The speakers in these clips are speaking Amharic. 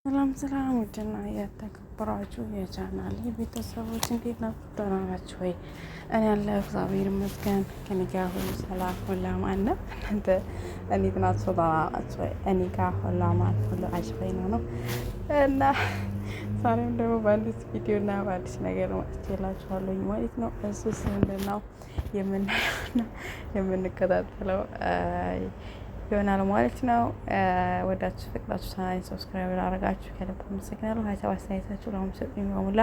ሰላም ሰላም፣ ውድና የተከበራችሁ የቻናል ቤተሰቦች እንዴት ናችሁ? ደህና ናችሁ ወይ? እኔ ያለ እግዚአብሔር ይመስገን ከእኔ ጋር ሁሉ ሰላም፣ ሁሉ አማን ነው። እናንተ እንዴት ናችሁ? ደህና ናችሁ ወይ? እኔ ጋር ሁሉ አማን፣ ሁሉ አሽፈኝ ነው እና ዛሬም ደግሞ በአዲስ ቪዲዮ እና በአዲስ ነገር መጥቼላችኋለሁኝ ማለት ነው። እሱስ ምንድን ነው የምናየውና የምንከታተለው ይሆናል ማለት ነው። ወዳችሁ ፈቅዳችሁ ቻናሌን subscribe ላደረጋችሁ ከልብ አመሰግናለሁ። ሀሳብ አስተያየታችሁ ለምትሰጡኝ በሙላ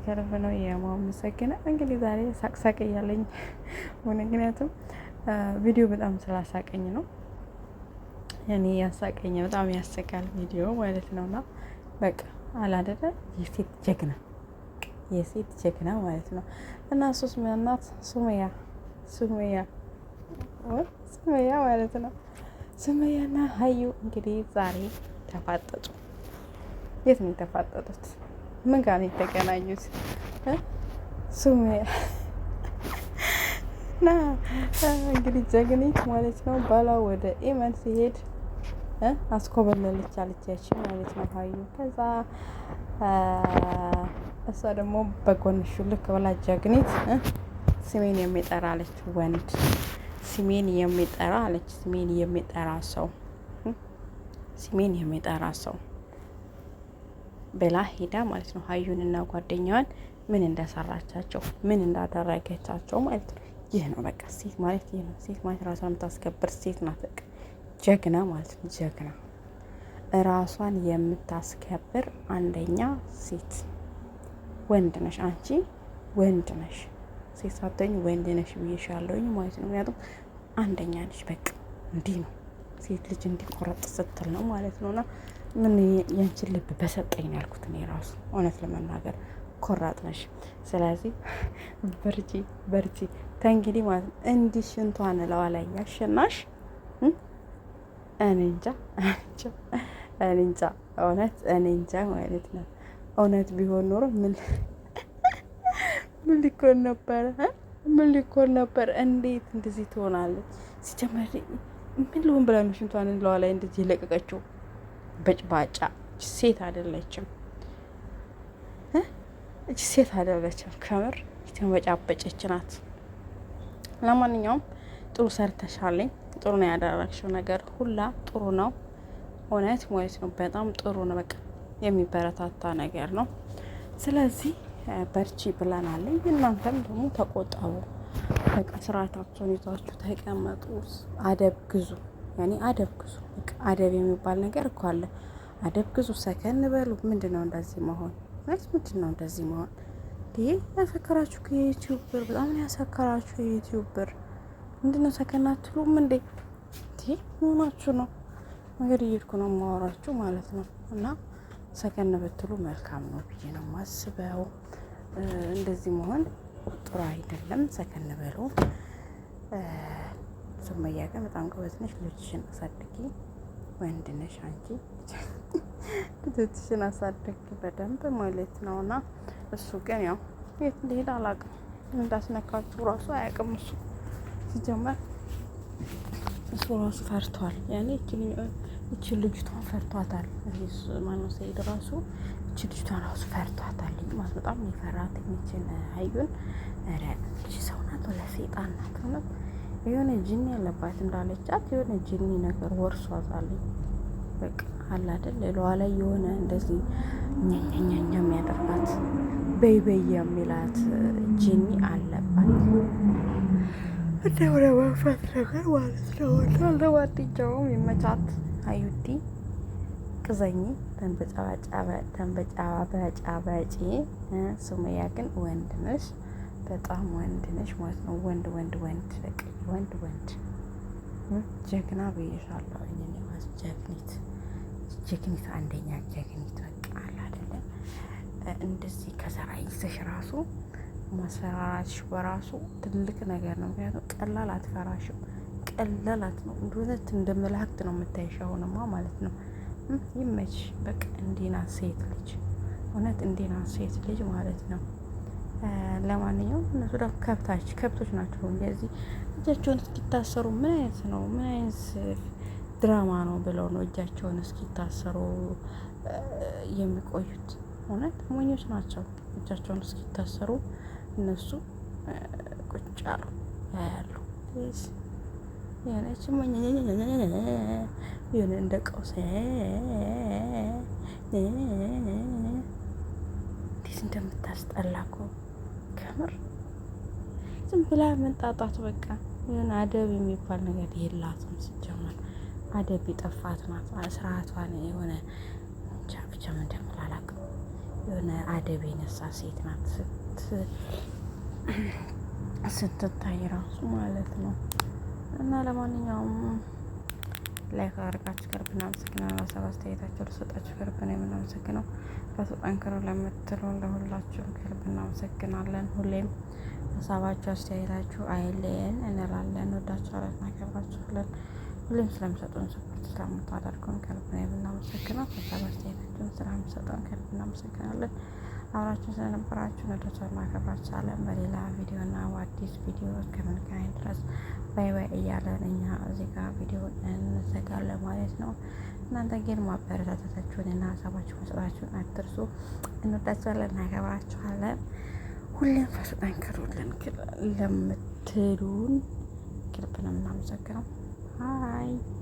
ከልብ ነው የማመሰግነው። እንግዲህ ዛሬ ሳቅሳቅ እያለኝ ምክንያቱም ቪዲዮ በጣም ስላሳቀኝ ነው። እኔ ያሳቀኝ በጣም ያስቃል ቪዲዮ ማለት ነውና በቃ አላደለ የሴት ጀግና የሴት ጀግና ማለት ነው። እና ሱስ ምናት ሱመያ ሱመያ ሱመያ ማለት ነው። ሱመያና ሀዩ እንግዲህ ዛሬ ተፋጠጡ። የት ነው የተፋጠጡት? ምን ጋር ነው የተገናኙት? ሱመያ እና እንግዲህ ጀግኒት ማለት ነው። ባሏ ወደ ኢመን ሲሄድ አስኮበለለች አለቻች ማለት ነው ሀዩ። ከዛ እሷ ደግሞ በጎንሹ ልክ ብላ ጀግኒት ስሜን የሚጠራ አለች ወንድ ስሜን የሚጠራ አለች። ስሜን የሚጠራ ሰው ስሜን የሚጠራ ሰው ብላ ሄዳ ማለት ነው። ሀዩንና ጓደኛዋን ምን እንደሰራቻቸው ምን እንዳደረገቻቸው ማለት ነው። ይህ ነው በቃ ሴት ማለት ይህ ነው። ሴት ማለት ራሷን የምታስከብር ሴት ናት። በቃ ጀግና ማለት ነው። ጀግና ራሷን የምታስከብር አንደኛ ሴት። ወንድ ነሽ አንቺ፣ ወንድ ነሽ ሴት ሳትሆኝ ወንድ ነሽ ብዬሻለሁኝ ማለት ነው። ምክንያቱም አንደኛ ነሽ። በቃ እንዲህ ነው ሴት ልጅ እንዲቆረጥ ስትል ነው ማለት ነው። እና ምን ያንቺን ልብ በሰጠኝ ነው ያልኩት እኔ ራሱ እውነት ለመናገር ኮራጥ ነሽ። ስለዚህ በርቺ በርቺ ተንግዲህ ማለት ነው። እንዲህ ሽንቷን እለዋ ላይ ያሸናሽ እኔ እንጃ እኔ እንጃ እውነት እኔ እንጃ ማለት ነው። እውነት ቢሆን ኖሮ ምን ምን ሊኮን ነበረ? ምን ሊኮን ነበር? እንዴት እንደዚህ ትሆናለች? ሲጀመር ምን ልሆን ብላ ነው ሽንቷን ለዋ ላይ እንደዚህ የለቀቀችው? በጭባጫ ሴት አይደለችም፣ እቺ ሴት አይደለችም። ከምር የተንበጫበጨች ናት። ለማንኛውም ጥሩ ሰርተሻለኝ። ጥሩ ነው ያደረግሽው ነገር ሁላ ጥሩ ነው። እውነት ማለት ነው። በጣም ጥሩ ነው። በቃ የሚበረታታ ነገር ነው። ስለዚህ በርቺ ብለናል። እናንተም ደግሞ ተቆጠቡ። በቃ ስርዓታቸውን ይዛችሁ ተቀመጡ። አደብ ግዙ። ያኔ አደብ ግዙ። በቃ አደብ የሚባል ነገር እኮ አለ። አደብ ግዙ፣ ሰከን በሉ። ምንድን ነው እንደዚህ መሆን? ማለት ምንድን ነው እንደዚህ መሆን? ይሄ ያሰከራችሁ የዩቲዩብ ብር በጣም ነው ያሰከራችሁ። የዩቲዩብ ብር ምንድን ነው ሰከን አትሉም እንዴ? ይሄ መሆናችሁ ነው። መንገድ እየሄድኩ ነው የማወራችሁ ማለት ነው። እና ሰከን ብትሉ መልካም ነው ብዬ ነው የማስበው። እንደዚህ መሆን ጥሩ አይደለም። ሰከን በሉ። ሱመያ ግን በጣም ጎበዝ ነሽ። ልጆችሽን አሳድጊ። ወንድ ነሽ አንቺ። ልጆችሽን አሳድጊ በደንብ ማለት ነው። እና እሱ ግን ያው የት እንደሄደ አላውቅም። እንዳስነካችሁ ራሱ አያውቅም እሱ ሲጀመር እሱ ራሱ ፈርቷል። ያኔ እቺ ልጅቷን ፈርቷታል። ማነው ሰኢድ ራሱ እቺ ልጅቷን ራሱ ፈርቷታል። ማለት በጣም የፈራት ይችን ሀዩን። ኧረ እቺ ሰው ናት ወላ ሰይጣን ናት? እውነት የሆነ ጅኒ ያለባት እንዳለቻት የሆነ ጅኒ ነገር ወርሷታል። በቃ አለ አይደል ሌላዋ ላይ የሆነ እንደዚህ ኛኛኛኛ የሚያደርጋት በይ በይ የሚላት ጅኒ አለባት። እንደሆነ መንፈስ ነገር ማለት ነው። እና ለማንኛውም ይመቻት ሀዩቲ ቅዘኝ ተንበጫበጫበጪ። ሱመያ ግን ወንድ ነሽ፣ በጣም ወንድ ነሽ ማለት ነው። ወንድ ወንድ ወንድ በቃ ወንድ ወንድ ጀግና ብዬሻለሁ። እኔ ጀግኒት ጀግኒት አንደኛ ጀግኒት በቃ አለ አይደለ እንደዚህ ከሰራ ይዘሽ ራሱ ማስፈራራትሽ በራሱ ትልቅ ነገር ነው። ምክንያቱም ቀላል አትፈራሽም። ቀላል ነው እንደሆነት እንደ መላእክት ነው የምታይሽ አሁንማ ማለት ነው። ይመች በቃ እንዲና ሴት ልጅ እውነት እንዲና ሴት ልጅ ማለት ነው። ለማንኛውም እነሱ ደግሞ ከብታች ከብቶች ናቸው። እንደዚህ እጃቸውን እስኪታሰሩ ምን አይነት ነው? ምን አይነት ድራማ ነው ብለው ነው እጃቸውን እስኪታሰሩ የሚቆዩት። እውነት ሞኞች ናቸው። እጃቸውን እስኪታሰሩ እነሱ ቁጭ አሉ ያያሉ። የሆነች የሆነ እንደ ቀውስ እንዴት እንደምታስጠላ እኮ ከምር ዝም ብላ መንጣጣት በቃ የሆነ አደብ የሚባል ነገር የላትም። ሲጀመር አደብ የጠፋት ናት። ስርዓቷን የሆነ ብቻ ብቻ ምን እንደምል አላውቅም። የሆነ አደብ የነሳ ሴት ናት ስትታይ ራሱ ማለት ነው። እና ለማንኛውም like አድርጋችሁ ከልብ እናመሰግናለን። ሀሳብ አስተያየታችሁ ለሰጣችሁ ከልብ ነው የምናመሰግነው። በርቱ ጠንክሩ ለምትሉ ለሁላችሁም ከልብ እናመሰግናለን። ሁሌም ሀሳባችሁ አስተያየታችሁ አይለየን እንላለን። እንወዳችኋለን፣ እናከብራችኋለን። ሁሌም ስለምሰጡን support ስለምታደርጉን ከልብ ነው የምናመሰግነው። ሀሳብ አስተያየታችሁን ስለምሰጡን ከልብ እናመሰግናለን። አብራችሁን ስለነበራችሁ እንወዳችኋለን፣ እናከብራችኋለን። በሌላ ቪዲዮና በአዲስ ቪዲዮ እስከምንገናኝ ድረስ bye bye እያለን እኛ እዚህ ጋር ቪዲዮ እንዘጋለን ማለት ነው። እናንተ ግን ማበረታታታችሁን እና ሀሳባችሁን መስጠታችሁን አትርሱ። እንወዳችኋለን፣ እናከብራችኋለን። ሁሌም ፈሱ ጠንክሩልን ለምትሉን ከልብ ነው የምናመሰግነው። bye።